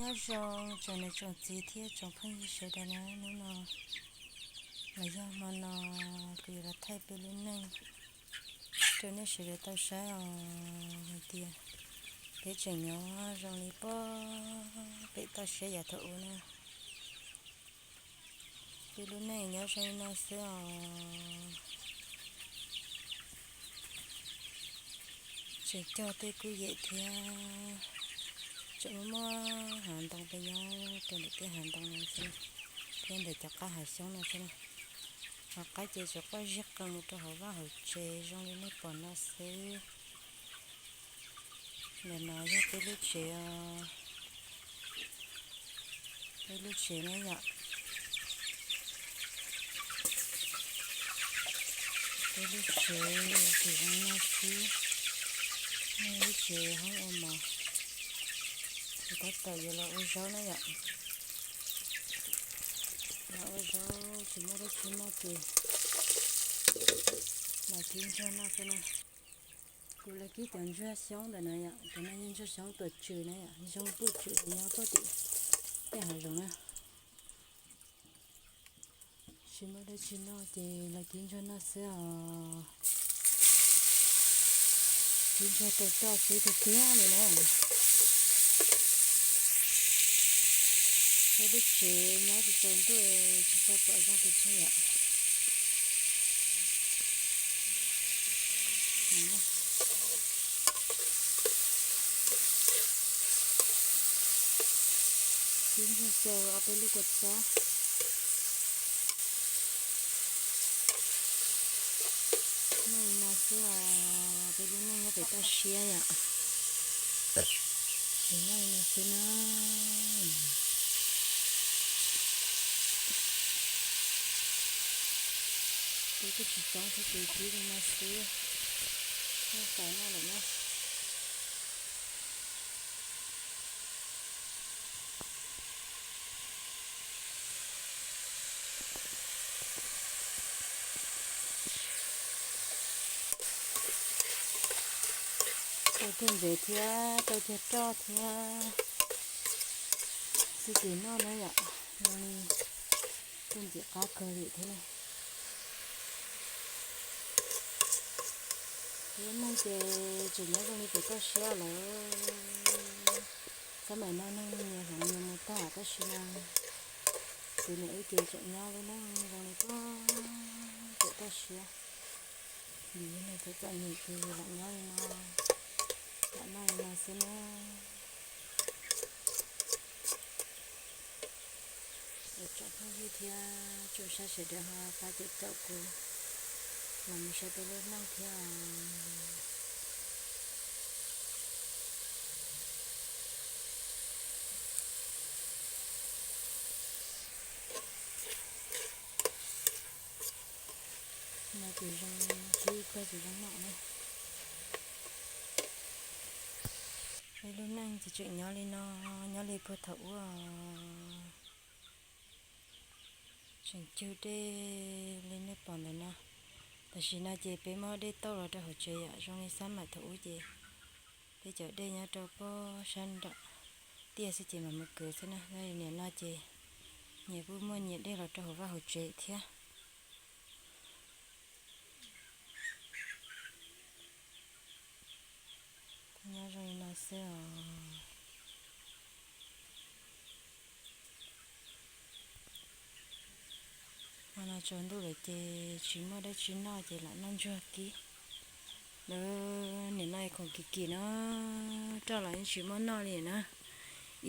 Nyob zoo tsoom niam tsoom txiv thiab tsoom phooj ywg sawv daws na, hnub no los yog hmo no kuv yuav los thaij peb lub neej rau nej sawv daws tau saib os, hais tias peb tseem nyob zoo li puag pem toj siab yav thaum ub na. Peb lub neej nyob zoo li no xwb os. Tseem cog tej kuj yem thiab, tseem muaj muaj hav ntoo pes nyob rau ntawm tej hav ntoo no xwb, thiab ntawm cov qab hav xyoob no xwb na. Hauv qab ces tsuas quaj ziab qees mus rau hauv vaj hauv tsev zoo li nej pom no xwb. Ntawm no yog peb lub tsev os, peb lub tsev na yom. Peb lub tsev ces zoo no xwb, nej lub tsev hoob ua mov. Ces tab tom yuav los ua zaub na yom. Los ua zaub tsis muaj dab tsi noj ces los kib ntsuag noj xwb na. Kuv los kib cov ntsuag xyoob ntawm no yom, cov no yog ntsuag xyoob tuam tswm na yom, zoo puag tswm nyob puag tim tej hav zoov na. Tsis muaj dab tsi noj ces los kib ntsuag noj xwb os. Kib ntsuag rau roj xwb tiag tiag li na. Peb lub tsev nyob tsis tsaus ntuj tsis tshua pom zoo pes tsawg yom. Kib ntsuag xyaw ob peb lub kua txob. Noj li no xwb os, peb lub neej nyob pem toj siab yom. Ces noj li no xwb na. Peb kuj tsis coob thiab ces kib li no xwb, noj tau noj lawm na. Tau kiag ntsev thiab tau kiag roj thiab, xwb ces noj na yom, zoo li kuj ntxim qab kawg li thiab na. Peb lub neej ces tseem nyob zoo li pem toj siab lawm. Xab maim no neeg nyias hloov nyias mus tag tab sis mas kuv niam wb ces tseem nyob lub neej zoo li puag pem toj siab. Vim yog neeg txom txom nyem ces lam nyob li no, lam noj li no xwb na. Ua tsaug phooj ywg thiab tsoom saib sawv daws ho pab caum caum kuv los mus saib peb lub neej thiab os. No ces zoo, kib ib pliag ces zoo noj na. Peb lub neej ces tseem nyob li no, nyob li puag thaum ub. Tseem cug dej li nej pom ntawm no. Tam sim no ces peb muab dej tauj los rau hauv tsev yom, zoo li xab maim thaum ub ces peb cov dej nyob rau puag sab nram tiaj xwb ces mam mus kwv xwb na. Tab sis nim no ces nyias kuj muaj nyias dej los rau hauv vaj hauv tsev thiab. Nyob zoo li no xwb os. Hmo no tsaus ntuj lawm ces tsis muaj dab tsi noj ces lam noj ntsuag kib. Lawv nim no es khoom kim kim no, roj los yeej tsis muaj noj li na.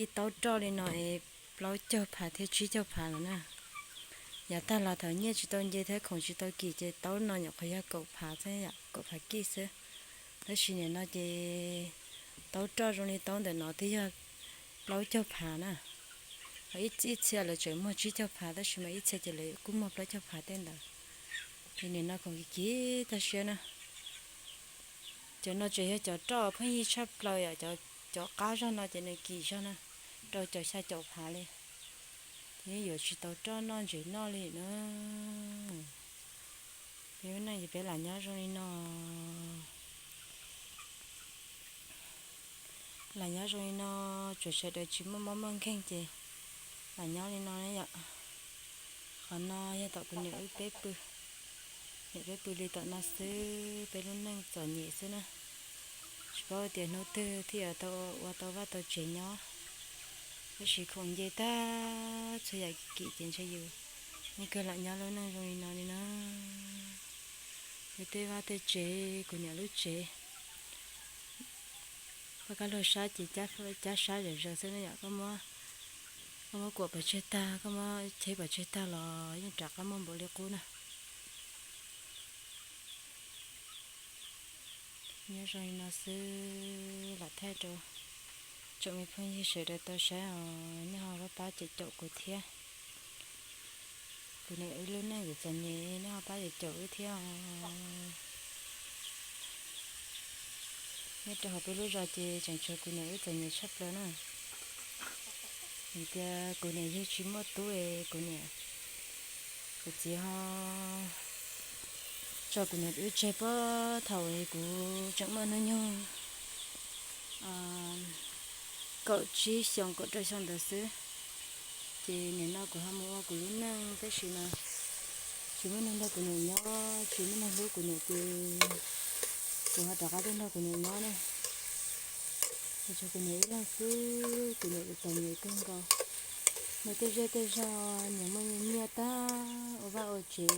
Ib taub roj li no es plaub caug phav thiab tsib caug phav lawm na. Yav tag los thaum nyiaj tsis tau nce thiab khoom tsis tau kim ces taub no nyuam qhuav yog kaum phav xwb yom, kaum phav kij xwb. Tab sis nim no ces taub roj zoo li taub ntawm no twb yog plaub caug phav na. Ho ib, ib txhia lawv tseem muag tsib caug phav tab sis mas ib txhia ces lawv kuj muag plaub caug phav tej ntawd. Ces nim no khoom kim kim tag siab na. Cov no tseem yog cov roj pheej yig tshaj plaws yom, cov, cov qab zog no ces nws kim zog na, rau caum xya caum phav li. Ces yeej yuav tsis tau roj noj ntsev noj li na. Peb lub neej ces peb lam nyob zoo li no. Lam nyob zoo li no, tsuas sawv daws tsis muaj mob muaj nkeeg ces lam nyob li no na yom. Qhov no yog tom kuv niam wb peb pw, niam peb pw li tom no xwb, peb lub neej txom nyem xwb na. Tsis paub tias hnub twg thiaj yuav tau ua tau vaj tau tsev nyob, tab sis khoom nce tag txhua yam kim ces ntshe yus yeej kawg lam nyob lub neej zoo li no li na. Yus tej vaj tej tsev, kuv niam lub tsev, pab kab laug sab ces cab sab zom zaws xwb na yom. Koj muab kuam pov tseg tag, koj muab cheb pov tseg tag los yeej rov qab muaj npaum li qub na. Nyob zoo li no xwb, lam thaij rau tsoom me phooj ywg sawv daws tau saib os, nej ho pab pab cem caum kuv thiab. Kuv niam wb lub neej txom nyem, nej ho pab cem caum wb thiab os. Nyob rau hauv peb lub zos ces tseem tshuav kuv niam wb txom nyem tshaj plaws na. Vim tias kuv niam yug tsis muaj tub es kuv niam, kuv txiv ho tso kuv niam wb tseg puag thaum kuv tseem muaj hnub nyoog kaum tsib xyoo kaum rau xyoo ntawd xwb. Ces nim no kuv ho mus ua kuv lub neej tab sis mas tsis muaj neeg nrog kuv niam nyob, tsis muaj neeg hlub kuv niam ces kuv ho rov qab tuaj nrog kuv niam nyob na. Kuv tshuav kuv niam ib leeg xwb, kuv niam txom nyem kawg nkaus. Muaj tej zej tej zog nyias muaj nyias nyiaj tag, ua vaj ua tsev,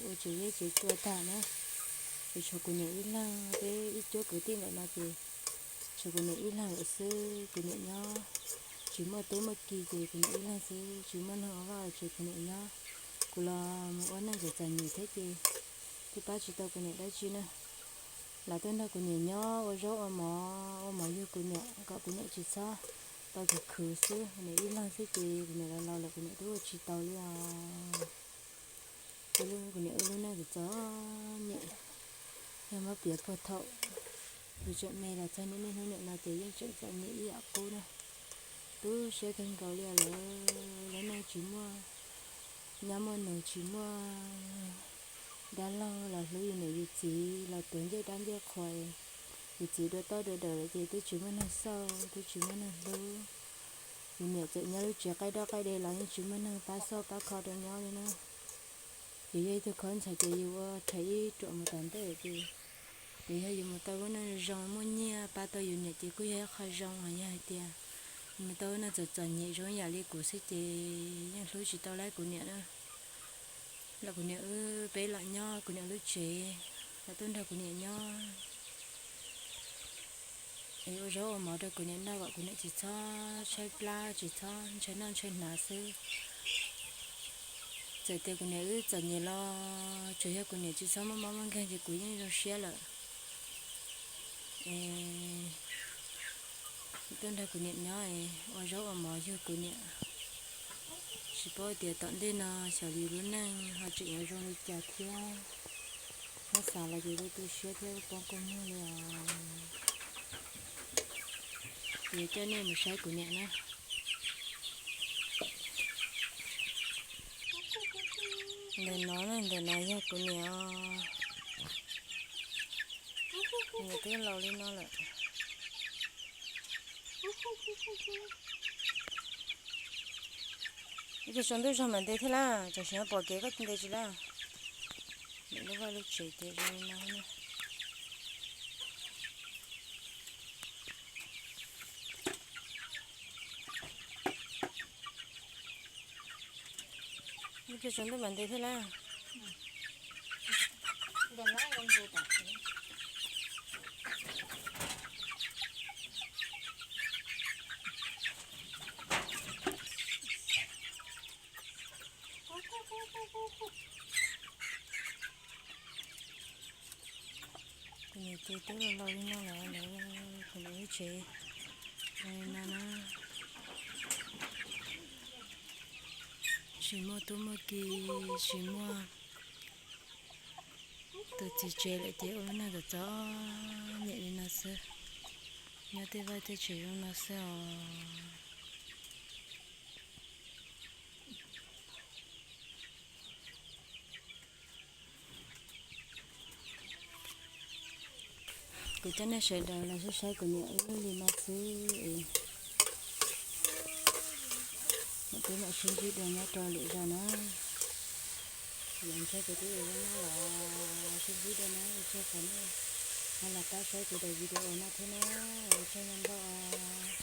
ua tsev zeb tsev tsua tag na. Kuv tshuav kuv niam ib leeg, peb ib cuab kwv tij ntawm no ces tshuav kuv niam ib leeg lawm xwb. Kuv niam nyob tsis muaj tub muaj ki ces kuv niam ib leeg xwb, tsis muaj neeg ua vaj ua tsev, kuv niam nyob. Kuv los mus ua neej txom txom nyem thiab ces twb pab tsis tau kuv niam dab tsi na. Lam tuaj nrog kuv niam nyob ua zaub ua mov, ua mov yug kuv niam kom kuv niam tsis txhob tau khwv khwv xwb. Kuv niam ib leeg xwb ces kuv niam los laus lawm kuv niam twb ua tsis tau li os. Kuv niam wb lub neej txom txom nyem, yog muab piav puag thaum kuv tseem me los txog niaj niaj hnub niam no ces yeej tseem txom nyem ib yam qub na. Tu siab kawg nkaus li os, lawv lub neej tsis muaj nyab muaj nus, tsis muaj dab laug los hlub yus niam yus txiv, los tuav ncej dab ncej qhua. Yus txiv dua toj dua dawm lawm ces twb tsis muaj neeg xauj, twb tsis muaj neeg hlub. Yus niam txawm nyob lub tsev qaij doj qaij de los yeej tsis muaj neeg pab xauj pab kho rau nyob li na. Yus yog ib tug khaub ntxhais ces yus ua rhais ib ruam mus tom ntej ces, yus yog yus mus tau lub neej zoo muaj nyiaj pab tau yus niam ces kuj yog ib qho zoo. Yog hais tias yus mus tau lub neej txom txom nyem zoo ib yam li kuv xwb ces yeej hlub tsis tau li kuv niam na. Los kuv niam wb peb lam nyob kuv niam lub tsev, los tuaj nrog kuv niam nyob es ua zaub ua mov rau kuv niam noj kom kuv niam tsis txhob tshaib plab, tsis txhob ntshai noj ntshai hnav xwb. Txawm tias kuv niam wb txom nyem los tsuas yog kuv niam tsis txhob muaj mob muaj nkeeg ces kuv yeej zoo siab lawm. Es tuaj nrog kuv niam nyob es ua zaub ua mov yug kuv niam. Tsis paub tias tom ntej no xyov yus lub neej ho tseem yuav zoo li cas thiab. Nyob xav los ces tu tu siab thiab poob kua muag li os. Kuv yuav coj nej mus saib kuv niam na. Ntawm no na, ntawm no yog kuv niam. Kuv niam twb laus li no lawm. Ib pliag tsaus ntuj zog mam ntes thiab lawm, tam sim no pom kev koj ntes tsis lawm. Niam lub vaj lub tsev ces zoo li no na. Ib pliag tsaus ntuj mam ntes thiab lawm. Kuv niam ces twb laus laus li no lawm, lawv kuv niam lub tsev zoo li no na. Tsis muaj tub muaj ki, tsis muaj tus txiv tsev lawm ces ua lub neej txom txom nyem li no xwb, nyob tej vaj tej tsev zoo no xwb os. Coj nej sawv daws los saib saib kuv niam wb li no xwb es, mam peb mam sib ntsib dua nyob rau lwm zaus na. Yog ntshai kuv twb ua noj los sib ntsib dua na, ua tsaug qhov nej ho los pab saib kuv daim video no thiab na, ua tsaug ntau ntau os.